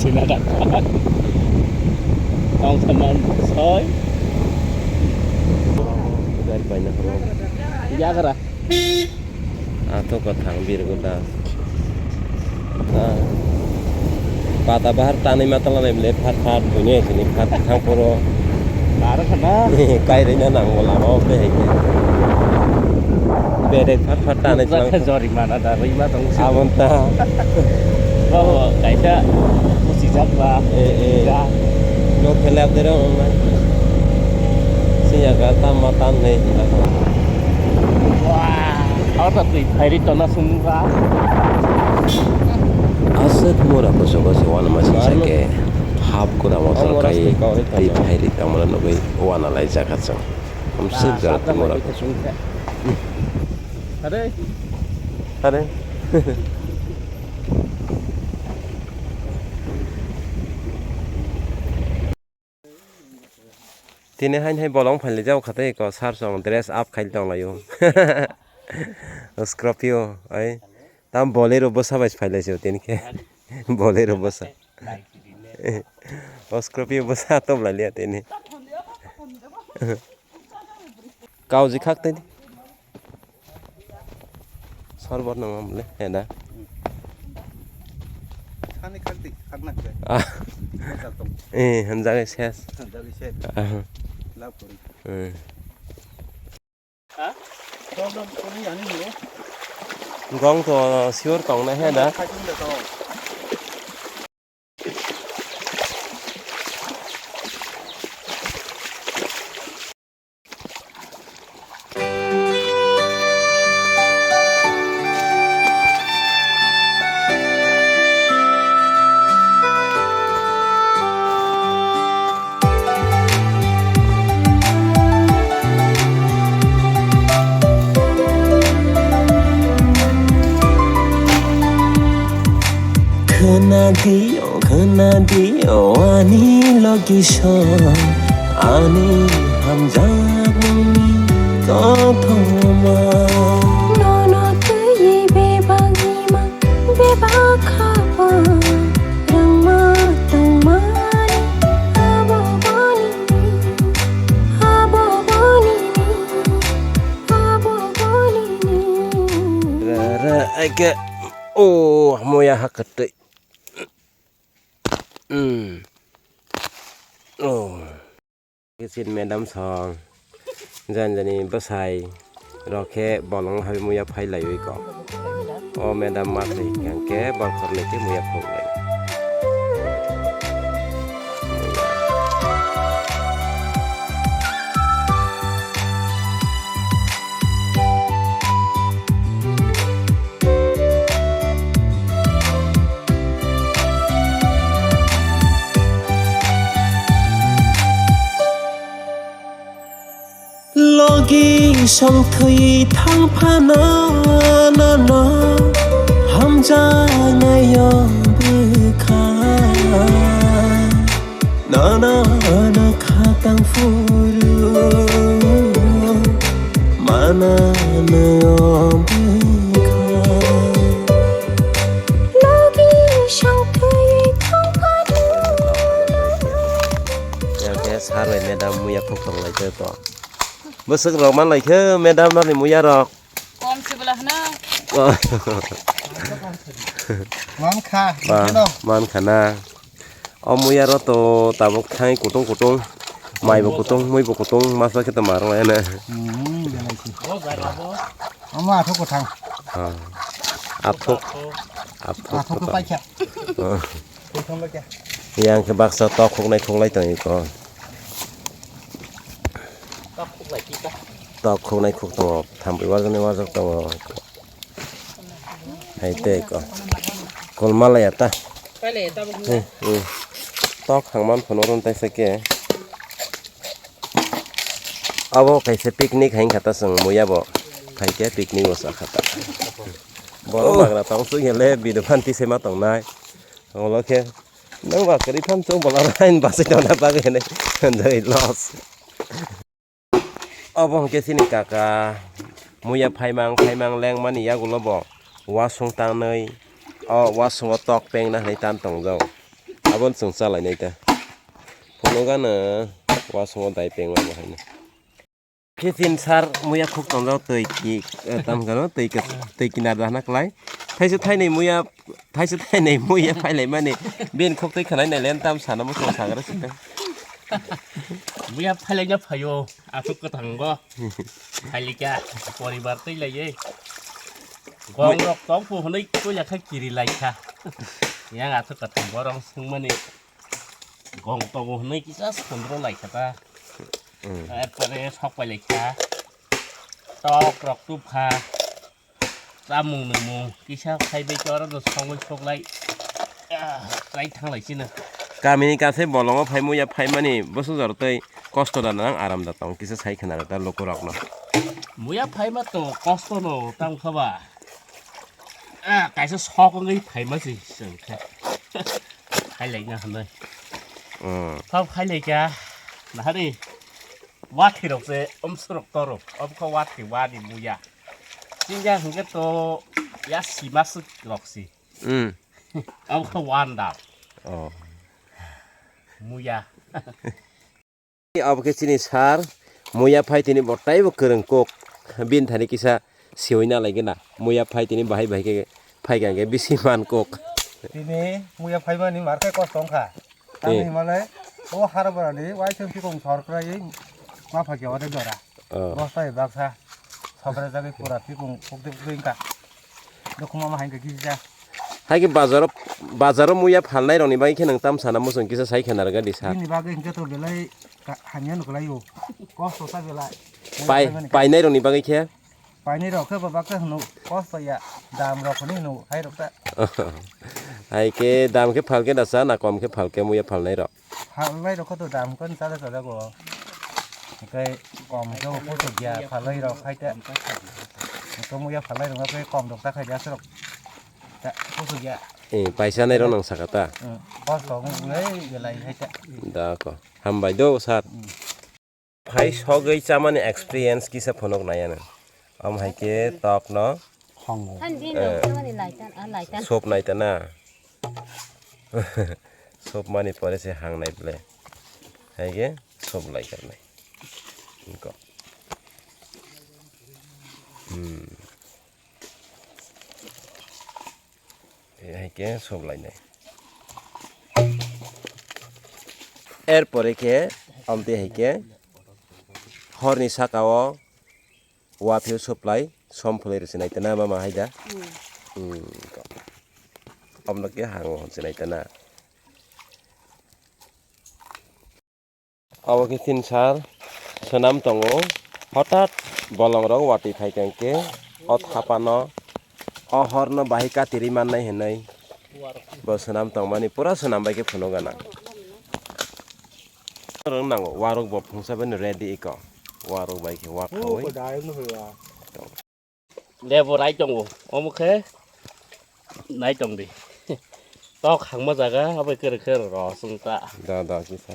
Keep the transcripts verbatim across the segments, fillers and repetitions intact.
Sina dak. Tong saman soi. Gari paina horo. Yagra. Ato kathang birgo da. Ah. Pata bahar tanwi matala nai bile phat phat buine sini phat thang poro. Bar khana. Kai rina nang wala o pe hai ke. Bere phat phat tanwi thang. Jori mana da rima tong si. Abon ta. Bawa kaisa pusi jak ba. Eh, eh. Ja. No khela dero ma. Siya ka tam ma tan nei. Wah, aro ta twi phairi tona sumra. Aswk mura kuchugo se uanama singsa khe hap kura motor kai twi phairi tongmani nugwi uanalaijak chwng. Hamswk jora twi mura. Are. Are. Tini hain hai bolong phailai jao kha tei ko sar song dress up khai tong laio. Scorpio ai tam Bolero bwsa bai phailai sio tini khe. Bolero bwsa. O Scorpio bwsa tom lai lia tini. Kauji khak tei. Sorbot no mam le heda. Sani khak di khak na khe. Ah. Khak tong. Eh, hanjak ses. Hanjak ses. Ah. Lap kori. Eh. Ha? Problem kori ani ho. Gong to sure tong na heda. Khak di to. Khwna di o, khwna di o, ani logi song, ani hamjakmungni kothoma. Nono twiwi bebak ima, bebak khapang, rwngma tongmani, abo boni, abo boni, abo boni. Ra, ra, aike. Oh, muya ha kwtwi. Hmm. Oh. Kisin madam song. Jan jani bwsai rok khe bolong hai muya phai laiwi ko. O madam ma thwi hwnkhe borok khornwi khe muya phuk lai. Logi song thwi thang phano nono hamjaknai o bwkha. Nono no khatang phuru manano bwkha. Logi song thwi thang phano nono. Yang khe sir bai madam muya phuk tong lai khe to. Bwswk rok man lai khe madam nani muya rok. Kom se bwla hwno. Man kha, ba, man kha na. O muya ro to tabuk thang kutung kutung. Mai bo kutung, mui bo kutung, masa khe to marwng ya na. Hmm, belai si. Omo athok kwthang. Ha. Athok. Athok kwthang. Athok paikha. Ha. Yang khe baksa tok khoknai khoklai tong iko. Tok khoknai khok tongo, thampui wajaknai wajak tongo. Hai tei ko. Kolma laya ta. Hmm, hmm. Tok hangman phano ron taisa khe. Abo kaisa picnic hai kha ta chwng muya bo. Phai khe picnic o cha kha ta. Borok nagra tong chuk ya le video phan tisai ma tongnai. Olo khe nang ba kwrwi phan chwng bola rain basai tongna bagwi hinwi hinjagwi loss. Obo hwnkhe chini kaka muya phaimang phaimang lengmani yagulo bo wasung tangnwi o wasungo tok pengna hinwi tan tongjao. Abon chwng chalainai ta. Phunukgano wasongo dai pengma bo haino. Khe tin sar muya khuk tongjak twi ki, eh, tam gano twi ki, twi kinar dahna klai. Thaisa thainwi muya, thaisa thainwi muya phailaimani. Bini khuk twi khwnai nai len tam sana muchung sagra sita. Muya phailaina phaio, aswk kwthango. Phailika, poribar twi laiye. Gong rok tong pu hwnwi koila kha kiri laikha. Yang aswk kwthang borong swngmani. Gong tongo hwnwi kisa sondro laikha ta. Mm. Erpore sok pai laikha. Tok rok tupkha. Chamung nungmung kisa phaibai khe oro no songwi soklai. Ah, lai thanglai chino. Kamini kathai bolongo phai muya phaimani bwswk jor tei kosto da nang aram da tong kisa sai khna rw ta lukurokno. Muya phaima to kosto no tang kha ba. Ah, kaisa sok wngwi phaima si chwng khe. Phailaina hwnwi. Mm. Thok phailaikha. Nahari. Wathi rok se umsurok toro. Obkha wathi wani muya. Chinjak hwnkhe to ya simaswk rok si. Mm. Obkha wanda. Oh. Muya. Abo khe chini sar, muya phai tini bo taibo kwrwng kok, bini thani kisa siwi na lai gana, muya phai tini bahai bahai khe phai kha hwnkhe bisi man kok. Tini muya phaimani mar khe kosto wngkha. Tamni Eh. Himalai o harbarani waisung sikung sor kwrwi ma phai khe ode jora. Oh. Bosta bai baksa sokra jagwi pura sikung pukdi pukdi wngkha. Dokhuma ma hain khe gibja. Hai khe bazaro, bazaro muya phalnai rokni bagwi khe nwng tam sana muchung kisa sai khe narwkha di sa. Bini bagwi hinkhe to belai ka-, hamya nukhlaio. Kosto ta belai. Pai-, painai rokni bagwi khe? Painai rok khe baba khe hwno kosto ya. Dam rok hwnwi hwno hai rok ta. Hai khe dam khe phalkhe da sa na kom khe phalkhe muya phalnai rok? Phalnai rok khe to dam khe chada chada go. Hwnkhe kom khe bo puthuk ya phalnai rok hai ta. Hwnkhe muya phalnai rok khe kom rok ta khai ya aswk rok. Ta puthuk ya. Eh, paisa nai rok nang saka ta? Hmm, kosto wng wng lai belai hai ta. Da ko. Hambai do sir. Hmm. Phai sogwi chamani experience kisa phunuk nai ano. Am hai khe tok no, Hango. Han din Eh. Rok chamani laitan, ah, laitan. Sop nai ta na. Sop mani pore se hang nai ble. Hai khe sop lai kar nai. Inko. Hmm. Hai khe sop lai nai. Er pore khe amtwi hai khe horni saka o wa phio sop lai som phulai rw se nai ta na mama hai da. Hmm. Hmm. Amno khe hango hwn se nai ta na. Abo khe tin sar swnam tongo. Hothat bolongrok watwi phai kha hwnkhe o thapano o horno bahai katirwi mannai hinwi bo swnam tongmani pura swnam bai khe phunuk gana. Rwng nango warok bo phungsa bai no ready iko warok bai khe wathawi. Lebu rai tongo, omo khe nai tong di. Tok hangma jaga, abo khe rwkhe rw rw sung ta. Da, da, kisa.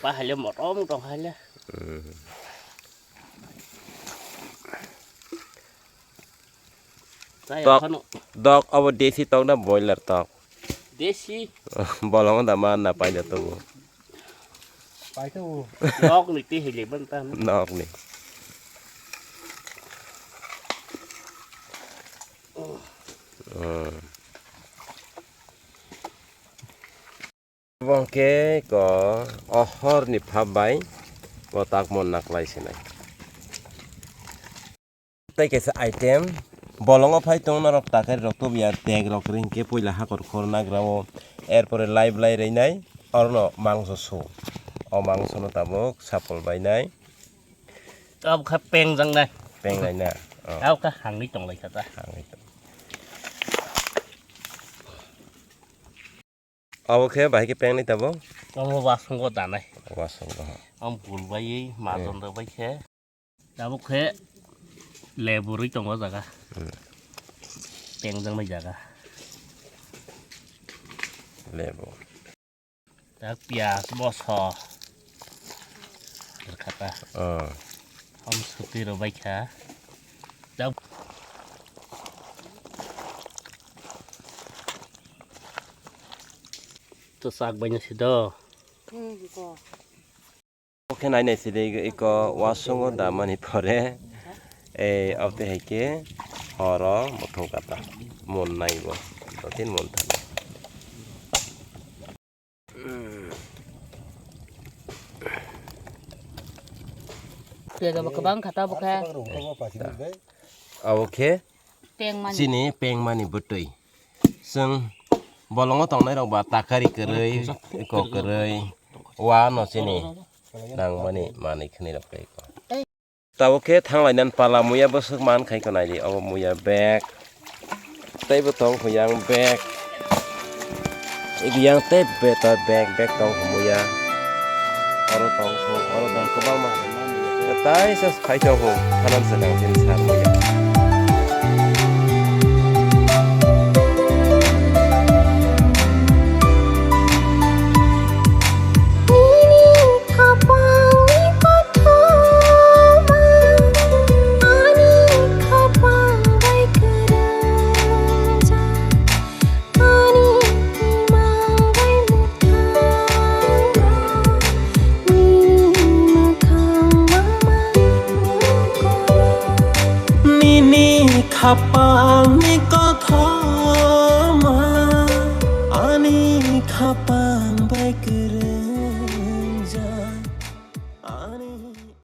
Bahai le motom tong hai le. Hmm. Tok, tok abo desi tok na boiler tok? Desi. Bolong da ma na pai da to. Pai to. Nok ni ti hili ban ta. Nok ni. Hmm. Bo khe ko o horni phap bai bo takmo naklai sinai. Tei kaisa item bolongo phai tong norok takari rok tubuya tek rok ring khe puila hakor khor nagra o er pore lai blai rwinai orono mangso su o mangso no tabuk sapul bainai. Tabuk kha peng jang nai. Peng nai na. Oh. Tabuk kha hangni tong lai kha ta. Hangni tong. Abo khe bahai khe peng nai tabo? Omo wasongo danai. Wasongo, ha. Am bul bai, majon rok bai khe. Tabuk khe lebu rwi tongo jaga. Hmm. Peng jang nai jaga. Lebu. Tak piyaj, boso. Khata. Oh. Hom suti ro bai kha. Jab. To sak bai na si do. Hmm, ko. Oke, nai nai sidi iko wasungo damani pore, eh, ote hai ke horo muthung kata, mun nai bo, do tin mun thani. Piajo bo kwbang kha tabuk khe. Abo khe pengmani. Chini pengmani bwtwi. Chwng bolongo tongnai rok ba takari kwrwi, iko kwrwi, wa no chini nangmani manwi khwnwi rok tei iko. Tabuk khe thanglainani pala muya bwswk man khai ko naidi, obo muya bag. Teibo tong kho yang bag. Ibi yang tei betar bag, bag tong kho muya. Oro tong kho, oro tong kwbangma. Tai sa phai tong kho, phanan sa tang sini sa muya. Nini khapangni kothoma, ani khapang bai kwrwngja, ani imang bai mwthangja, nini mwkhang mama. Nini khapangni